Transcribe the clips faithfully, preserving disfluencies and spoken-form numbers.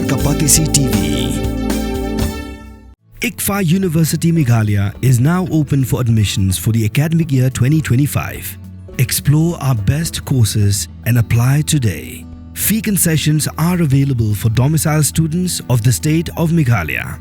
Kapatisi T V. ICFAI University Meghalaya is now open for admissions for the academic year twenty twenty-five. Explore our best courses and apply today. Fee concessions are available for domicile students of the state of Meghalaya.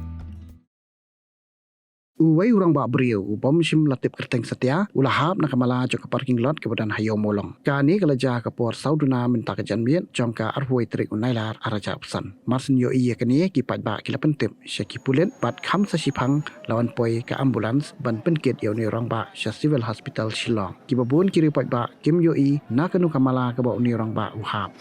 Uwei u rangbah briew u bym shym la tip kyrteng satia u la hap na ka mala jong ka parking lot kaba don ha Ïew Mawlong. Kane ka la jia ha ka por saw duna mynta ka janmiet jong ka arphew tarik u Nailar ar hajar arphew san. Mar shen ïohi ïa kane, ki paidbah ki la pyntip sha ki pulit bad kham sa shiphang la wan poi ka ambulance ban pynkit ïa une u rangbah sha Civil Hospital Shillong. Kiba bun ki riew paidbah kim ïohi na kano ka mala kaba une u rangbah u hap.